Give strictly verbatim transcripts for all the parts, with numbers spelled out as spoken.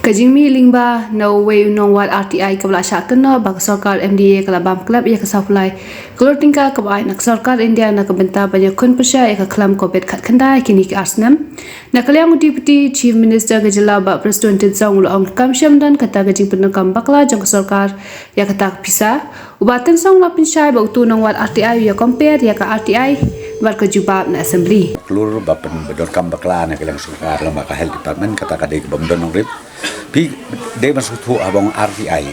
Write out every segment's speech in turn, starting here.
Ka jingmih lyngba na uwei u nongwad R T I kaba la shah kynnoh ba ka sorkar M D A ka la bam klep ïa ka saw phew lai klur tyngka kaba ai na ka sorkar India na ka bynta ban ïakhun pyrshah ïa ka khlam Covid khatkhyndai kine ki ar snem. Na ka liang u Deputy Chief Minister ka jylla Bah Prestone Tynsong u la ong kam shym don kata ka jingpyndonkam bakla jong ka sorkar ïa kata ka pisa. U Bah Tynsong u la pynshai ba utu u nongwad R T I u ïa compare ïa ka R T I bad ka jubab na Assembly. Klur ba pyndonkam bakla na ka liang sorkar lem bad ka Health Department, kata ka dei kaba ym don nongrim. Phi dei ban sngewthuh haba ong R T I.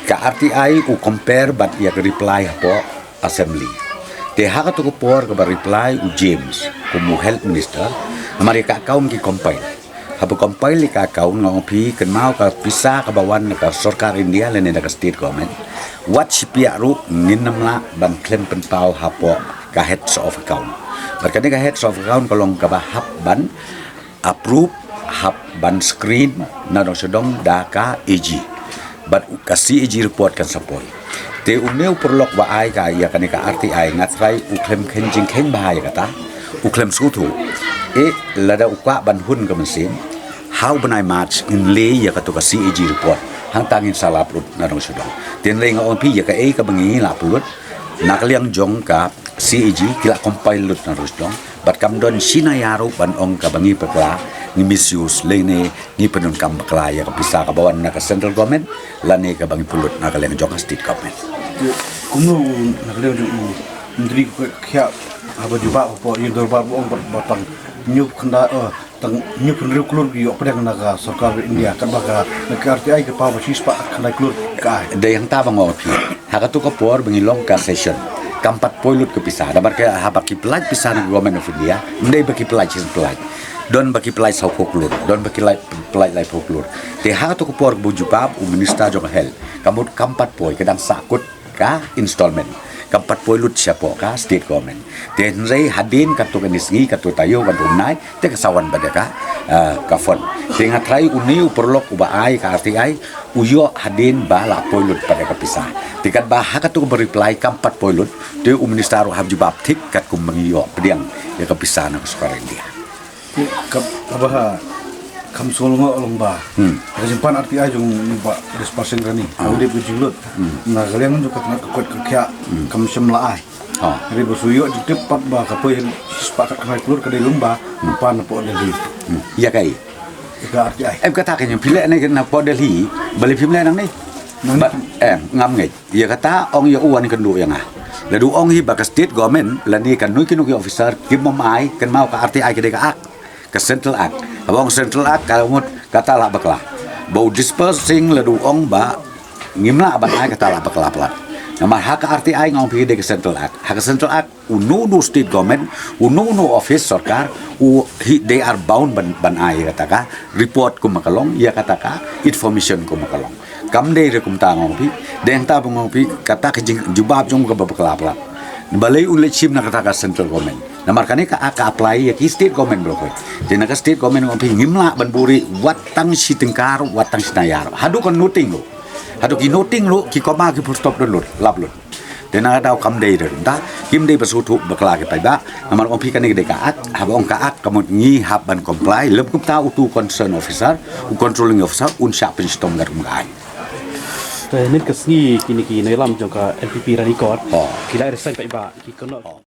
Ka R T I u compare bad ïa ka reply hapoh Assembly. Te ha katu ka por kaba reply u James kum u Health Minister, namar ïa ka account ki compile. Haba compile ïa ka account, nga ong phi, kynmaw ka pisa kaba wan na ka sorkar India lane na ka state government, wat shiphiah ruh ngin ym lah ban khlem pynpaw hapoh ka heads of account. Bad kane ka heads of account ka long kaba hap ban approve, hap ban screen na dong sha dong da ka A G. Bad ka C A G report kan sa poi. Te une u paralok ba ai ka ïa kane ka R T I, nga trai u khlem kheiñ jingkheiñ bha ïa kata, u khlem sngewthuh. Eh, lada u kwah ban hun ka mynsiem, ha u bnai March ngin leh ïa katu ka C A G report, hangta ngin sa lap lut na dong sha dong. Te hynrei nga ong phi ïa kaei kaba ngi la pynlut na ka liang jong ka C A G ki la compile lut na dong sha dong. Bad kam don shi naïa ruh ban ong kaba ngi bakla, ngi misuse lane ngi pyndonkam bakla ïa ka pisa kaba wan na ka central government lane kaba ngi pynlut na ka liang jong ka state government. Kumno na ka liang jong u Myntri ka khiah haba jubab hapoh ïing dorbar ba ong ba tang hynñiew khyndai, eh, tang hynñiew phew hynriew klur ki ïoh pdiang na ka sorkar India, katba ka na ka R T I ka paw ba shispah khyndai klur ka ai. Dei hangta ba nga ong phi. Ha katu ka por ba ngi long ka session, kam pat poi lut ka pisa. Namar ka haba ki pyllait pisa na ka Government of India, ym dei ba ki pyllait shi pyllait. Don ba ki pyllait saw phew klur, don ba ki lai, pyllait lai phew klur. Te ha katu ka por ba u jubab u Minister jong ka Health, ka mut kam pat poi, ka dang sahkut ka installment, kam pat poi lut shapoh ka state government. Te hynrei hadien katto katne sngi, katto taïew, katto bnai, te ka sa wan pat ïa ka, ah, ka fund. Te nga trai une u paralok uba ai ka R T I u ïoh hadien ba la poi lut pat ïa ka pisa. Te katba ha katto kaba reply kam pat poi lut, te u Minister ruh u hap jubab thik katkum ba ngi ïoh pdiang ïa ka pisa na ka sorkar India. Ka, kaba ha, kam sngewlyngngoh long ba. Hmm. Ka jingpan R T I jong u Bah Rispa Singh Rani, ah, ka dei ka jinglut. Hmm. Na ka liang jong ka tnat ka koit ka khiah, hmm, kam shym la ai. Ah. Hynrei ba shu ïoh jingtip pat ba ka poi shispah khatkhyndai klur ka dei lyngba, hmm, pan hapoh Delhi. Hmm. Ïa kaei? Ïa ka R T I. Em, kata ka jingpynleh ne napoh Delhi, balei phim leh nangne? Nangne. Ba, em, ngam ngeit. Ïa kata ong ïa u wan kynduh ïa nga. Lada u ong hi ba ka state government lane kano kano ki officer kim ai, kynmaw ka R T I ka dei ka act, ka central act. Haba ong central act ka mut kata la bakla. Ba u Disper Singh lada u ong ba ngim lah ban ai, kata la bakla palat. Namar ha ka R T I nga ong phi ka dei ka central act. Ha ka central act uno uno state government, uno uno office sorkar, u hi, they are bound ban, ban ai ïa kata ka report kumba ka long, ïa kata ka information kumba ka long. Kam dei re kumta nga ong phi, dei hangta ba nga ong phi, kata ka jing, jubab jong u kaba bakla palat. Balei un leit shim na kata ka central government? Namar kane ka, ka apply ïa ki state government baroh kawei. Te na ka state government nga ong phi ngim lah ban buhrieh wat tang shi tyngka ruh, wat tang shi naïa ruh. Haduh ka nothing ruh. Haduh ki nothing ruh, ki comma, ki full stop don lut, lap lut. Te na ka daw kam dei re kumta, kim dei ba sngewthuh bakla ki paidbah, namar ong phi kane ka dei ka act, haba ong ka act ka mut ngi hap ban comply, lym kumta utu u concern officer, u controlling officer, un shah pynshitom katkum ka aiñ. Te mynta ka sngi kine ki nongïalam jong ka N P P Ranikor, oh, ki la resign paidbah, ki kynnoh, oh,